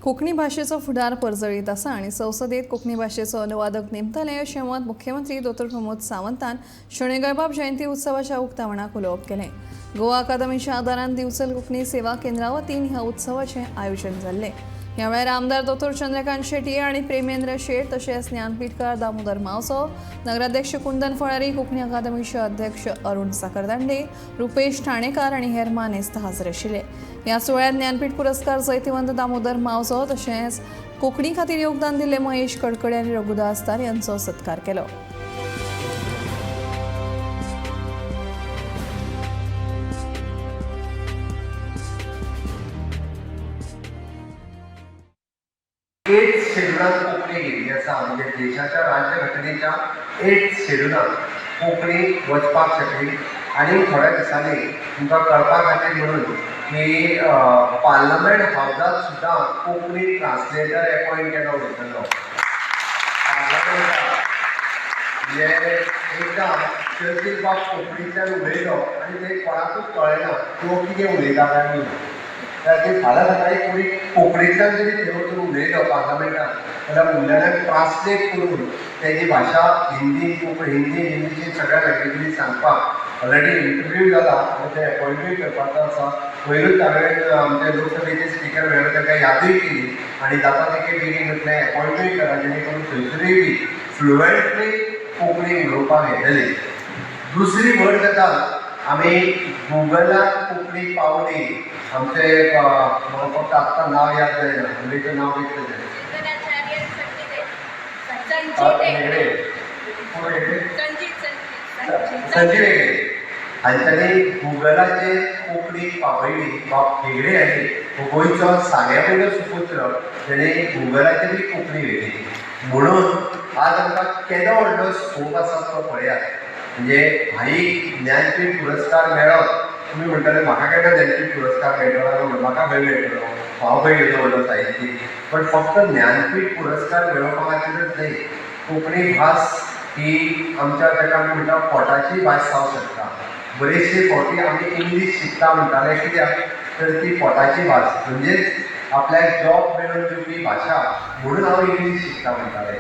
कोंकणी भाशेचो फुडार परजळीत आसा आनी संसदेत कोंकणी भाशेचो अनुवादक नेमतले अशें मत मुख्यमंत्री दोतोर प्रमोद सावंतान शणै गोंयबाब जयंती उत्सवाच्या उक्तावणाक उलोवप केलें. गोवा अकादमीच्या आदारान दिवचल कोंकणी सेवा केंद्रा वतीन ह्या उत्सवाचें आयोजन जाल्लें. ह्या वेळार आमदार दोतोर चंद्रकांत शेटये आनी प्रेमेंद्र शेट तशेंच ज्ञानपीठकार दामोदर मावजो, नगराध्यक्ष कुंदन फळारी, कोंकणी अकादमीचे अध्यक्ष अरुण साखरदांडे, रुपेश ठाणेकार आनी हेर मानेस्त हाजीर आशिल्ले. ह्या सुवाळ्यांत ज्ञानपीठ पुरस्कार जैतिवंत दामोदर मावजो तशेंच कोंकणी खातीर योगदान दिल्ले महेश कडकडे आनी रघुदास तार यांचो सत्कार केलो. एट शेड्युलात कोंकणी गेल्ली आसा, म्हणजे देशाच्या राज्यघटनेच्या एट शेड्युलात कोंकणी वचपाक शकली. आनी थोड्या दिसांनी तुमकां कळपा खातीर म्हणून की पार्लमेंट हावजात सुद्दां कोंकणी ट्रान्सलेटर एपॉयंट केलो वयतलो पार्लमेंटात. म्हणजे एकदां चर्चील बाब कोंकणींतल्यान उलयलो आनी तें कोणाकूच कळ्ळें ना तो कितें उलयता काय म्हणून. त्या फाल्यां सकाळी कोणी कोंकणींतल्यान जरी थंय वचून उलयलो पार्लमेंटात जाल्यार उरलेल्याक ट्रान्सलेट करून तेजी भाशा हिंदी, कोंकणी, हिंदी, इंग्लिशीन सगळ्या लँग्वेजींनी सांगपाक ऑलरेडी इंटरव्यू जाला आनी ते एपॉयंटूय करपाचो आसा. पयरूच हांवें आमचे लोकसभेचे स्पिकर मेळ्ळे, तांकां यादूय केली आनी जाता तितके बेगीन म्हटलें एपॉयंटूय करा, जेणे करून थंयसरूय बी फ्लुएंटली कोंकणी उलोवपाक येतली. दुसरी व्हड गजाल, आमी गुगलाक कोंकणी पावली. आमचे म्हाका फक्त आत्तां नांव याद जायना, मुलीचें नांव कितें तेजें? हेगडे. कोण हेगडे? संजीव हेगडे हांच्यानी गुगलाचेर कोंकणी पावयली. बाब हेगडे हांणी, हो गोंयचो सांग्या वयलो सुपुत्र, तेणे गुगलाचेरूय कोंकणी व्हेली. म्हणून आज आमकां केदो व्हडलो स्कोप आसा तो पळयात. म्हणजे भाई ज्ञानपीठ पुरस्कार मेळत, तुमी म्हणटले म्हाका केन्ना ज्ञानपीठ पुरस्कार मेळटलो म्हणून, म्हाका खंय मेळटलो, हांव खंय येदो व्हडलो साहित्यीक. पण फक्त ज्ञानपीठ पुरस्कार मेळोवपा खातीरच न्हय, कोंकणी भास ही आमच्या ताका आमी म्हणटा पोटाची भास जावंक शकता. बरेचशे फावटी आमी इंग्लीश शिकता म्हणटाले, कित्याक तर ती पोटाची भास, म्हणजेच आपल्याक जॉब मेळोवन दिवपी भाशा म्हणून हांव इंग्लीश शिकता म्हणटाले.